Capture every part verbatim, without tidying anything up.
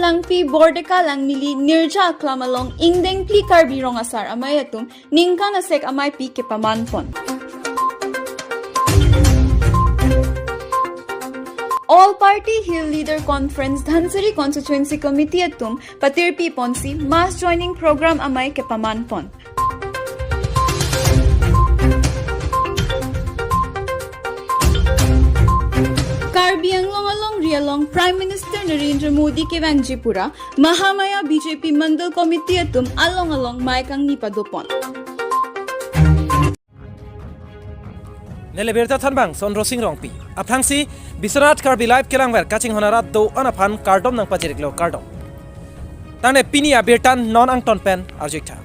Langpi Bordeka Langmili Nirja Aklam along ingdeng phli Karbi Rong Asar Amei atum ningkan asek ameipi kepaman pon. All Party Hill Leader Conference Dhansiri Constituency Committee atum patirpi ponsi mass joining program amei kepaman pon. Karbi Anglong alongri along Prime Minister Narendra Modi kevangji pura Mahamaya B J P Mandal Committee atum along along mei kangni padopon. Neli birta thanbang son Rosing Rongpi. Aphrangsi Biswanath Karbi Live kelangver kachinghon arat do-an aphan kardom nangpajiriklo, kardom. Tangte pini abirta non angton pen arjuitha.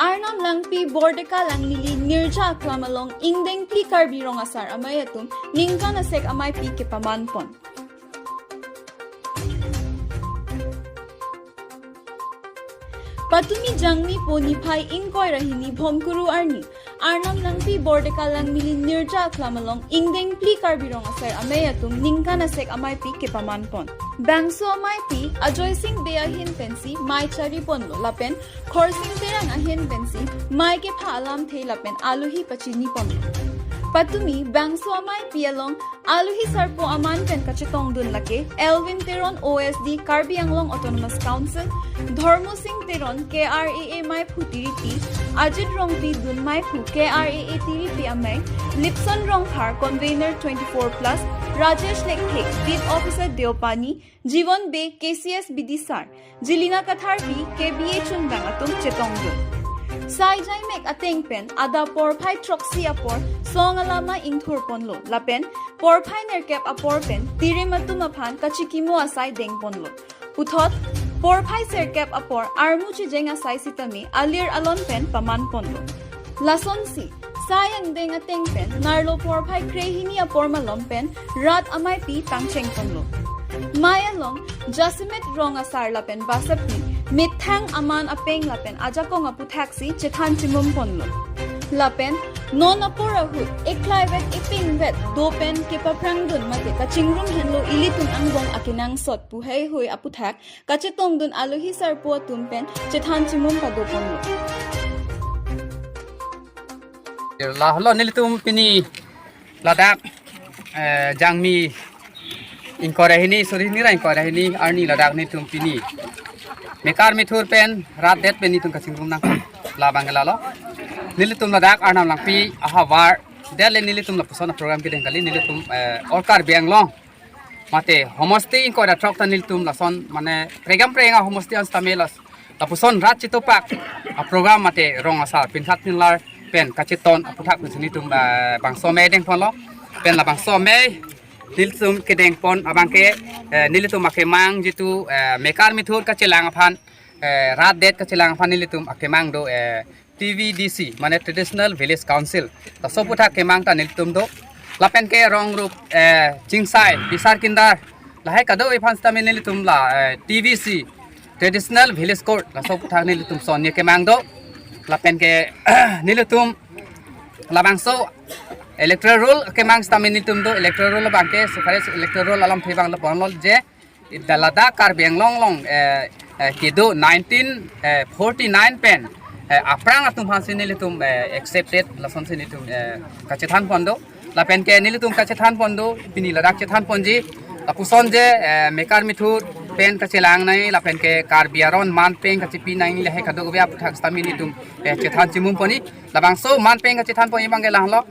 Arnam Langpi Bordeka Langmili Nirja Aklam along ingdeng phli Karbi Rong Asar Amei atum ningkan asek ameipi kepaman pon. Patumi Jangmi po niphai ingkoi ra hini Bhomkuru arni Arnam Langpi Bordeka Langmili Nirja Aklam along ingdeng phli Karbi Rong Asar Amei atum ningkan asek ameipi kepaman pon. Bangso ameipi Ajoy Sing Bey ahin pensi mei chari ponlo lapen Khorsing Terang ahin pensi mei kepha alamthe lapen alohi pachini ponlo. Patumi bangso ameipi along alohi sarpo aman pen kachetongdun lake Elwin Teron O S D Karbi Anglong Autonomous Council, Dhormo Sing Teron K R A A meiphu tiripi, Ajit Rongpi dun meiphu K R A A tiripi amei, Lipson Rongphar convener twenty-four plus, Rajesh Lekthe beat officer Deopani, Jiwon Bey K C S Bidisar, Jilina Katharpi K B A chunbang atum chetongdun. Sai jaimek ateng pen adap porphai throksi apor song alama ingthur ponlo lapen porphai nerkep apor pen tirim atum aphan kachikimo asai deng ponlo. Puthot porphai serkep apor armu chijeng asai sitame alir alon pen paman ponlo. Lasonsi sai angdeng ateng pen narlo porphai krehini apor malom pen rat ameipi pangcheng ponlo. Mei along jasemet rong asar lapen basapi methang aman apeng lapen ajakong aputhaksi chethan chimum ponlo. Lapen non apor ahut eklai vet epeng vet do pen kepaphrangdun mate kachingrum henlo ilitum angbong akenangsot pu heihui aputhak kachetongdun alohi sarpo atum pen chethan chimum padoponlo. Lahelo nelitum pini ladak, eh, Jangmi ingkoi ra hini, sorry, nira ingkoi ra hini arni ladak nelitum pini mekar mithur pen rat det pen nelitum kachingrum nang labang ke lahelo. Nelitum ladak Arnam Langpi ahavar det le nelitum lapuson program kedeng kali nelitum, eh, All Karbi Anglong mate homosti ingkoi ra throk ta nelitum lason mane pregam preng ahomosti an sitame las lapuson rat chitopak aprogram mate rong asar pinkhat pinlar pen kacheton aputhak pensi nelitum, eh, bangso mei dengponlo pen labangso mei nelitum kedengpon abangke, eh, nelitum akemang jitu, eh, mekar mithur kachelang aphan, eh, rat det kachelang aphan nelitum akemang do, eh, T V D C, mane Traditional Village Council. Laso aputhak kemang ta nelitum do. Lapen ke rong rup, eh, chingsai, bisar kindar. Lahai kado-an aphan sitame nelitum la, eh, T V C, Traditional Village Court. Laso aputhak nelitum son ye kemang do. Lapen ke nelitum labangso electoral roll kemang sitame nelitum do. Electoral roll abangke, separate electoral roll alamthe abang laponlo je. Ida ladak Karbi Anglong along, eh, eh, kedo nineteen forty-nine pen, eh, aphrang atum aphansi nelitum, eh, accepted lasonsi nelitum, eh, kachethan pon do. Lapen ke nelitum kachethan pon do, pini ladak chethan ponji. Lapuson je, eh, mekar mithur pen kachelang nangji, lapen ke Karbi aron manpeng kachepi nangji lahai kado-an aputhak sitame nelitum, eh, chethan chimum ponji. Labangso manpeng kachethan ponji abangke lahelo.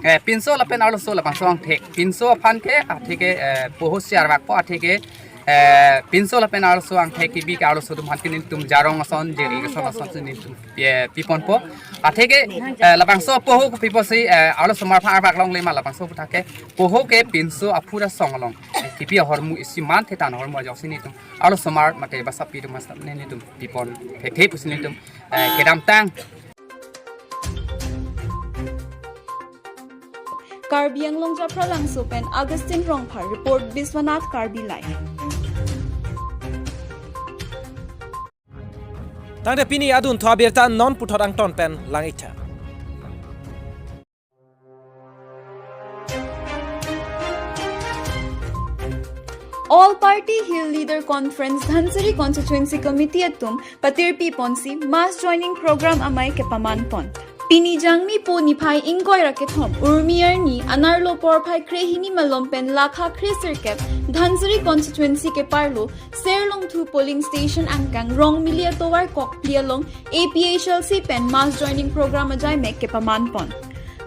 Eh, pinso lapen arloso labangso angthek. Pinso aphan ke, atheke, eh, poho si arvakpo, atheke, eh, pinso lapen arloso angthek kebi ke arloso atum aphan ke nelitum jarong ason, jeri ason asonsi nelitum, eh, piponpo. Atheke, eh, labangso poho kepiposi, eh, arlosomar aphan arvak longle ma labangso aputhak ke. Poho ke pinso aphura song along, eh, kebi ahormu isi manthe ta ahormu ajoksi nelitum arlosomar mate basapi atum mas nelitum pipon thekthe pusi nelitum, eh, kedamtang. Karbi Anglong Japralangso pen Augustine Rongphar report, Biswanath Karbi Live. Tangte pini adun thua abirta non puthot angton pen lang-iktha. All Party Hill Leader Conference Dhansiri Constituency Committee atum patirpi ponsi mass joining program amei kepaman pon. Pini Jangmi po niphai ingkoi ra kethom Urmi arni anerlo porphai krehini malom pen lakha kresirkep Dhansiri Constituency keparlo Serlongthu polling station angkang Rongmili atovar kokpli along A P H L C pen mass joining program ajai mek kepaman pon.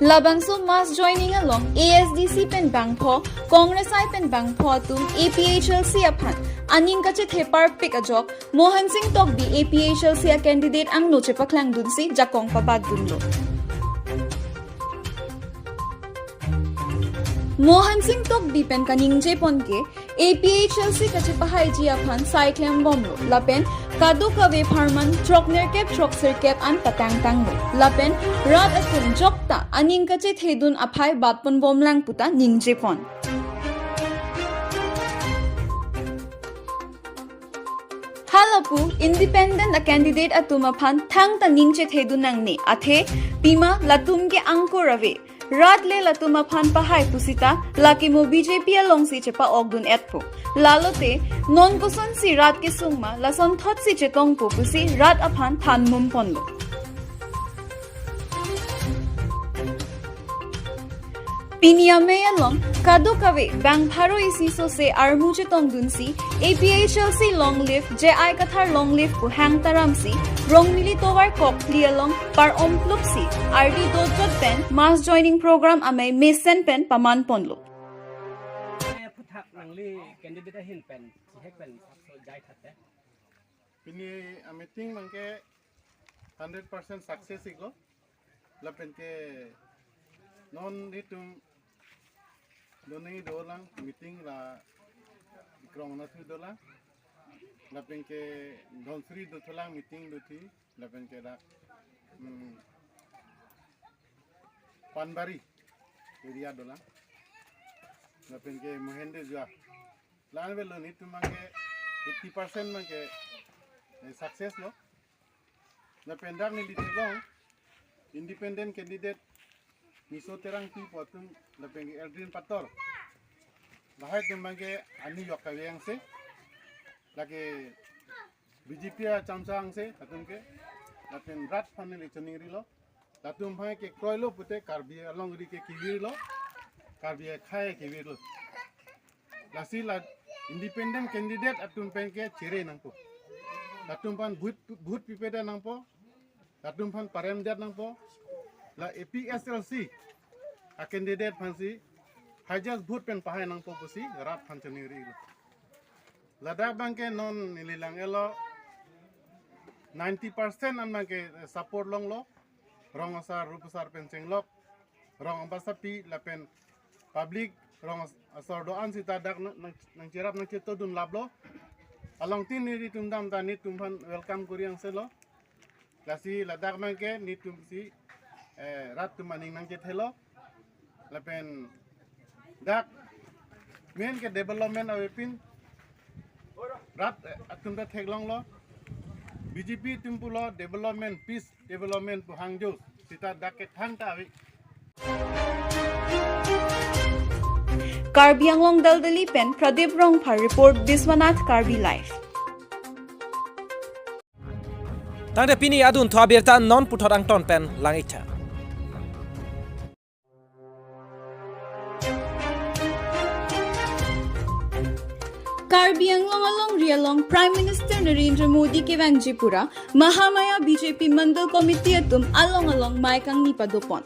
Labangso mass joining along A S D C pen bangpho, Congress I pen bangpho atum A P H L C aphan aning kachethepar pik ajok Mohan Singh Tokbi A P H L C a candidate angno chepaklangdunsi jakong pabatdunlo. Mohan Singh Tokbi pen kaningje pon ke A P H L C kachepahaiji aphan sai klembomlo lapen kadokave pharman throknerkep throksirkep an patangtanglo lapen rat atum jokta aning kachethedun aphai batponbomlang puta ningje pon. Halapu independent a candidate atum aphan thangta ning chethedun nangne athe pima latum ke angkur ave. Rat le latum aphan pahai pusita lake mo B J P alongsi chepa-okdun etpo. Lalote non kosonsi rat kesung ma lasonthotsi chetongpo pusi rat aphan thanmum ponlo. Pini amei along kadokave bang pharo isi sose armu chetongdunsi A P H L C long live, J I Kathar long live pu hang taramsi Rongmili tovar kokpli along par-omplupsi ardi dojot pen mass joining program amei mesen pen paman ponlo. Aphuthak nangli candidate ahin pen, sihek pen, so jai thate. Pini a meeting mangke hundred percent success iklo. Lapen ke non nitum doni dolang meeting la Krongnath dolang. Lapen ke Dhansiri dothulang meeting dothi. Lapen ke dak, hmm, Panbari area dolang. Lapen ke Mohendejua. Lan velo nitum mangke eighty percent mangke, eh, success lo. Lapen dak neli theklong independent candidate Niso Terangpi pu atum lapen ke Eldrin Pator. Lahai atum mangke ani yok kaveng se. Lake B J P achamchang se atum ke. Lapen rat aphan neli choningrilo. Latum hai ke kroilo pute Karbi along ri ke kevirlo. Karbi akhai kevirlo. Lasi la independent candidate atum pen ke chere nangpo. Latum aphan vote, vote pipedet nangpo. Latum aphan paremdet nangpo. La A P H L C a candidate aphansi highest vote pen pahai nangpo pusi rat aphan choningrilo. Ladak abangke non neli lang-etlo ninety percent an abangke support longlo. Rong asar, rup asar pen chenglok, rong abasapi lapen public rong as-, asor do-an sita dak nang, nang, nangcherap nangchetodun laplo. Along tin nelitum damta nitum aphan welcome kori angselo. Lasi ladak mangke nitumsi, eh, rat atum aning nangchethelo. Lapen dak main ke development avepin rat, eh, atum ta theklonglo. B J P atum pulo development, peace development pu hangjo. Sita dak ke thangta ave. Karbi Anglong Daldali pen Pradip Rongphar report, Biswanath Karbi Live. Tangte pini adunthu abirta non puthot angton pen lang-iktha. Karbi Anglong alongri along Prime Minister Narendra Modi kevangji pura Mahamaya B J P Mandal Committee atum along along mei kangni padopon.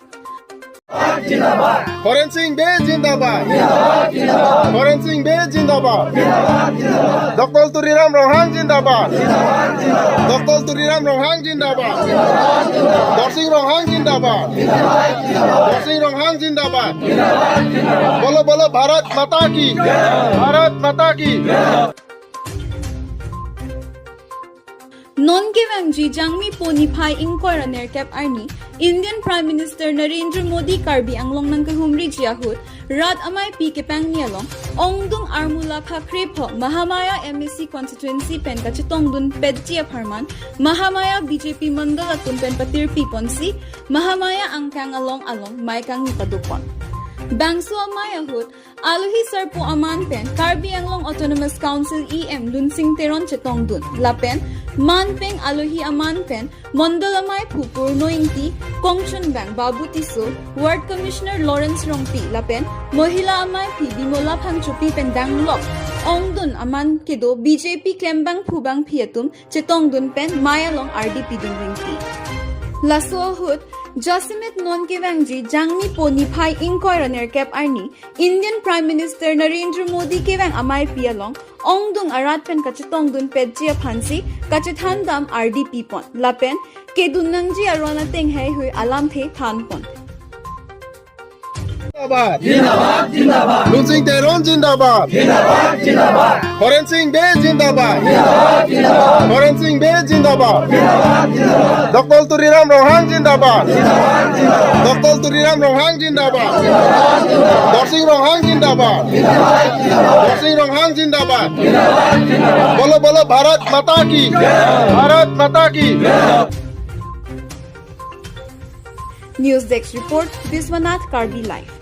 Horen Sing Bey zindabad. Horen Sing Bey zindabad. Doctor Tuliram Ronghang zindabad. Doctor Tuliram Ronghang zindabad. Dorsing Ronghang zindabad. Dorsing Ronghang zindabad. Bolo bolo Bharat Mata ki. Bharat Mata ki. Non kevangji Jangmi po niphai ingkoi ra nerkep arni, Indian Prime Minister Narendra Modi Karbi Anglong nangkehumriji ahut, rat ameipi kepangni along, ongdung armu lakha krepho Mahamaya M A C constituency pen kachetongdun petji apharman, Mahamaya B J P mandal atum pen patirpi ponsi, Mahamaya angkang along along mei kangni padopon. Bangso amei ahut alohi sarpo aman pen Karbi Anglong Autonomous Council E M Lunsing Teron chetongdun lapen manpeng alohi aman pen Mondol amei phu Purno Ingti, kongchunbang Babu Tisso, Ward Commissioner Lawrence Rongpi lapen Mohila amei phi Bimola Phangchopi pen danglok ongdun aman kedo B J P klembangphu bangphi atum chetongdun pen mei along ardi pidun ringti. Laso ahut jasemet non kevangji Jangmi po niphai ingkoi ra nerkep arni Indian Prime Minister Narendra Modi kevang ameipi along ongdung arat pen kachetongdun petji aphansi kachethandam ardi pipon lapen kedun nangji aron ateng heihui alamthe thanpon. Zindabad. Zindabad, zindabad. Lunsing Teron zindabad. Zindabad, zindabad. Horen Sing Bey zindabad. Zindabad, zindabad. Horen Sing Bey zindabad. Zindabad, zindabad. Doctor Tuliram Ronghang zindabad. Zindabad, zindabad. Doctor Tuliram Ronghang zindabad. Zindabad, zindabad. Dorsing Ronghang zindabad. Zindabad, zindabad. Dorsing Ronghang zindabad. Zindabad, zindabad. Bolo bolo Bharat Mata ki. Bharat Mata ki. News Desk Report, Biswanath Karbi Live.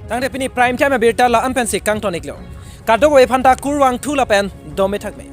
Tangte pini Prime Time abirta la-an pensi kangton iklo. Kadokave aphanta kurvangthu lapen dome thakme.